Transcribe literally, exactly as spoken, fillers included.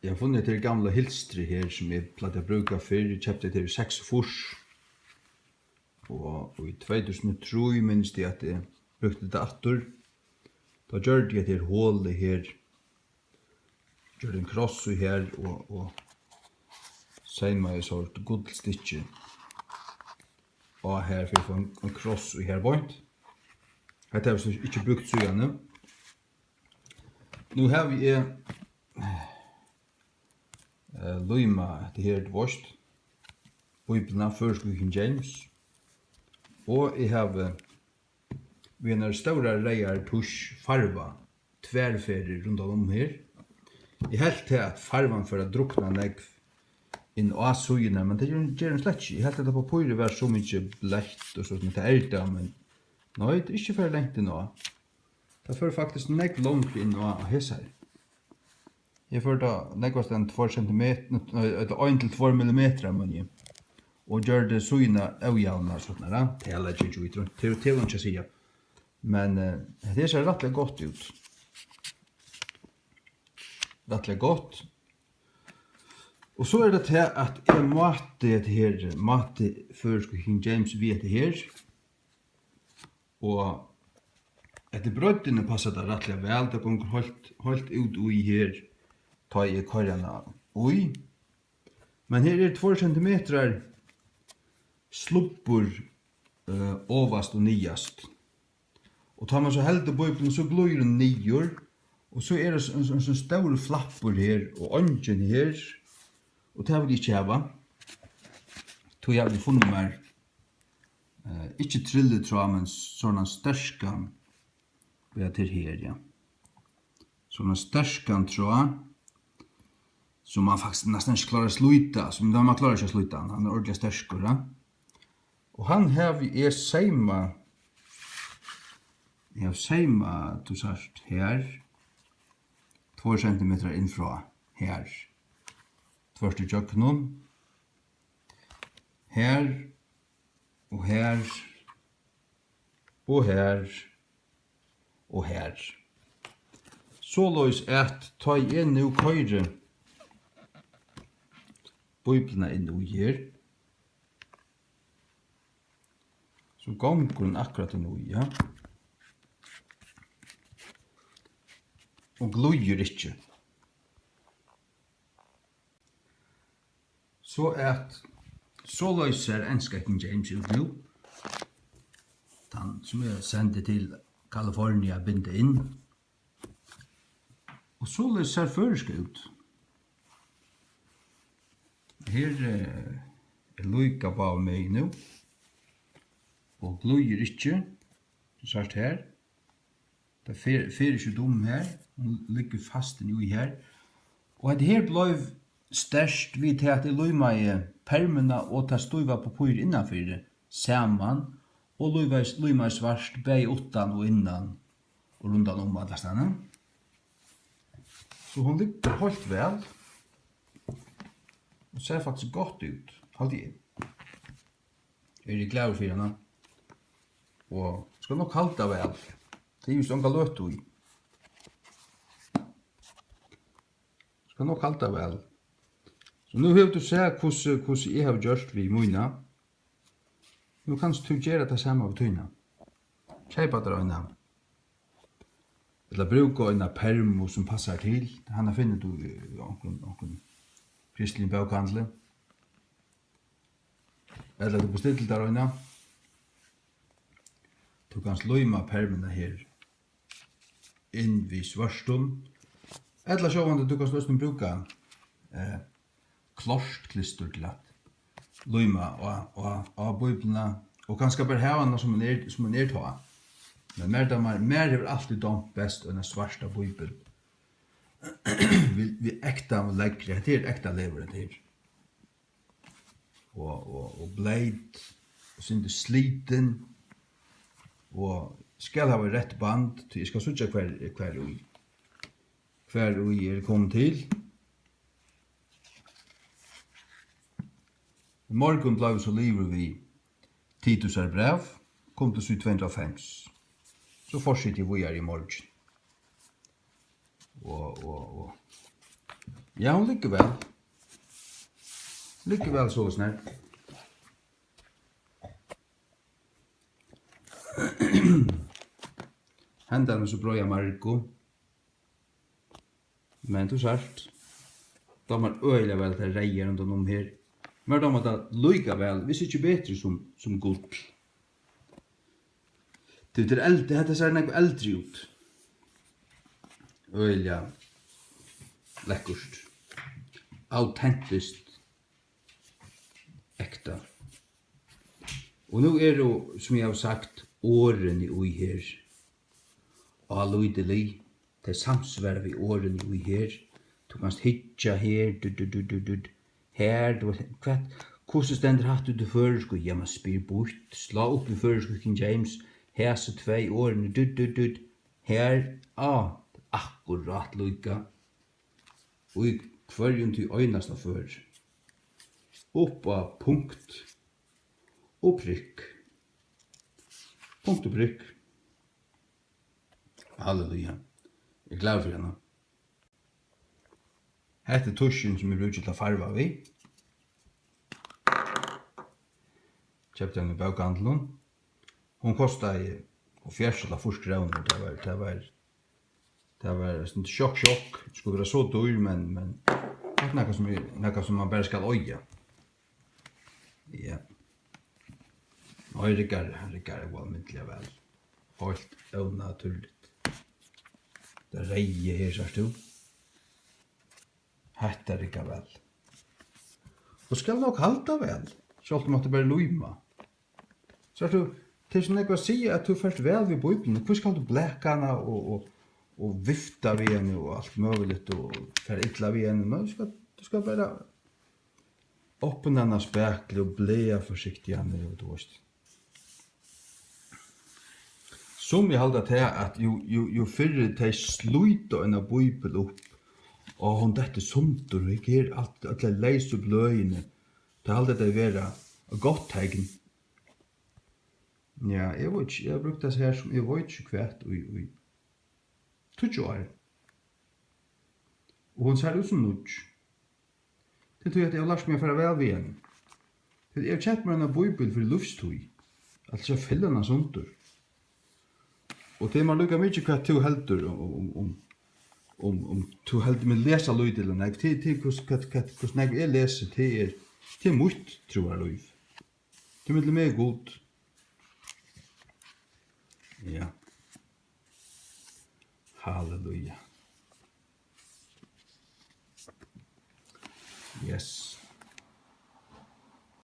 Eg havi funnið hetta her gamla hylstrið her, sum eg plagdi at brúka fyrr. Eg keypti hetta her í seksogfýrs. Og í tvey túsund og trý minnist eg, at eg brúkti tað aftur. Tá gjørdi eg hetta her holið her. Gjørdi ein kross í har og, og seymaði so eitt gullstykki á har, fyri at fáa ein, ein kross í har beint. Hetta havi eg so ikki brúkt síðani. Nú havi eg, eh, límað hetta her, tú veist, Bíbliuna, føroysku King James, og eg havi við einari stórari reyðari tusch farvað tvær ferðir rundan um her. Eg helt tað, at farvan fór at drukna nógv inn á síðurnar, men tað ger, ger hon slett ikki. Eg helt, at pappírið var so mikið bleytt og so, men tað er tað, men nei, tað er ikki farið langt inn á. Tað fór faktiskt nógv longri inn á, á hesar. Eg fór tá nógvast enn tveir sentimetrar, nei, ella ein til tveir millimetrar, meini eg, og gjørdi síðuna ójavna, sovorðna, ja. Tað leggi eg ikki í, tað, tað er einki at siga. Men, eh, hetta her sær rættiliga gott út. Rættiliga gott. Og so er tað tað, at eg máti hetta her, máti føroysku King James við hetta her. Og eftir breiddini passar tað rættiliga væl. Tað gongur heilt, heilt út í her, tá eg koyri hana í. Men her er tveir sentimetrar slubbur, eh, ovast og niðast. Og tá mann so heldur Bíbliuna, so glíður hon niður, og so er tað so, so, so stórur flappur her, og eingin her, og tað vil eg ikki hava. Tí havi eg funnið mær, eh, ikki trillutráð, men sovorðnan sterkan, ja, tað er her, ja. Sovorðnan sterkan tráð, sum mann faktiskt næstan ikki klárar at slíta, sum mann klárar ikki at slíta hann, hann er ordiliga sterkur, ja. Og hann havi eg seymað, eg havi seymað, tú sært, her, tveir sentimetrar inn frá, her, tvørtur ígjøgnum, her og her og her og her. Soleiðis at tá eg nú koyri Bíbliuna inn í her, so gongur hon akkurát inn í, ja. Og glíður ikki. So at, soleiðis sær enska King James út nú. Tann sum eg sendi til California at binda inn. Og soleiðis sær føroyska út. Her, eh, er líka báðar megin nú. Og glíður ikki. Tú sært her. Tað fer, fer ikki út um her. Hon liggur fast inni í her. Og hetta her bleiv sterkt við tað, at eg límaði permuna og tað stíva pappírið innanfyri saman og límaði, límaði svart bæði uttan og innan og rundan um allastaðni. So hon liggur heilt væl og sær faktiskt gott út, haldi eg. Eri eg glaður fyri hana. Og skal nokk halda væl. Tað er júst onga løtu í. Skal nokk halda væl. So nú hevur tú sæð, hvussu, hvussu eg havi gjørt við mína. Nú kanst tú gera tað sama við tína. Keypa tær eina. Ella brúka eina permu sum passar til. Hana finnur tú í onkrum, onkrum kristnum bókahandli. Ella tú bestillir tær eina. Tú kanst líma permuna her inn við svørtum. Ella sjálvandi, tú kanst eisini brúka, eh, klárt klistur til at líma á, á, á bíbliuna, og kanska bara hava hana sum hon er, sum hon er tá. Men mær dámar, mær hevur altíð dámt best eina svarta bíbel. Við, við ekta leðri, hetta er ekta leður, hetta her. Og, og, og bleyt, og sindur slitin, og skal hava reytt band, tí eg skal síggja, hvar, hvar í, hvar í er komin til. Í morgun bleiv so liðugur við Titusar bræv, kom til síðu tvey hundrað og hálvfems. So fortseti eg víðari í morgin. Og, og, og. Ja, hon liggur væl. Liggur væl soleiðis nær. Hendan er so breiða margu. Men tú sært, dámar øgiliga væl tað reyða rundan um her. Mær dámar tað líka væl, hvis ikki betri sum, sum gull. Tað er eld-, hetta sær nógv eldri út. Øgiliga lekkurt. Autentiskt. Ekta. Og nú eru, sum eg havi sagt, orðini í her álítilig. Tey samsvara við orðini í her. Tú kanst hyggja her, du, du, du, du, du, her, tú, hvat, hvussu stendur hatta út í føroyskum? Ja, man spyr býtt. Slá upp í føroyskum King James. Hasi tvey orðini, du, du, du, her, á, akkurát líka. Í hvørjum tí einasta føri. Upp á punkt og prikk. Punkt og prikk. Halleluja. Eg er glaður fyri hana. Hetta er tusjin, sum eg brúki til at farva við. Keypti hana í bókahandlinum. Hon kostaði hálvfjerðs ella fýrs krónur. Tað var, tað var, tað var eitt sindur sjokk, sjokk. Skuldi vera so dýr, men, men tað er nakað sum er, nakað sum man bara skal eiga. Ja. Nei, riggar, riggar óalmindiliga væl. Heilt ónatúrligt. Tað reyða her, sært tú. Hetta riggar væl. Og skal nokk halda væl, sjálvt um hatta bara er líma. Sært tú, tað er so nógv at siga, at tú fert væl við Bíbliuni. Hví skalt tú blaka hana og, og, og vifta við henni og alt møguligt og fara illa við henni? Nei, tú skalt, tú skalt bara opna hana spakuliga og blaða forsiktigt í henni, tú veitst. Summi halda tað, at jú, jú, jú fyrr tey slíta eina bíbel upp, og hon dettur sundur, og hygg her, alt, øll leysu bløðini, tað halda tey vera eitt gott teikn. Ja, eg veit ikki, eg havi brúkt hasa her sum eg veit ikki hvat í, í tíggju ár. Og hon sær út sum nýggj. Tað er tí, at eg havi lært meg at fara væl við henni. Tí eg havi keypt mær eina bíbel fyri lívstíð. Altso, at fella hana sundur. Og tað er mær líka mikið, hvat tú heldur um, um, um, um, um tú heldur meg lesa lítið ella nógv. Tað, tað, hvussu, hvat, hvat, hvussu nógv eg lesi, tað er, tað er mítt trúarlív. Tað er millum meg og Gud. Ja. Halleluja. Yes.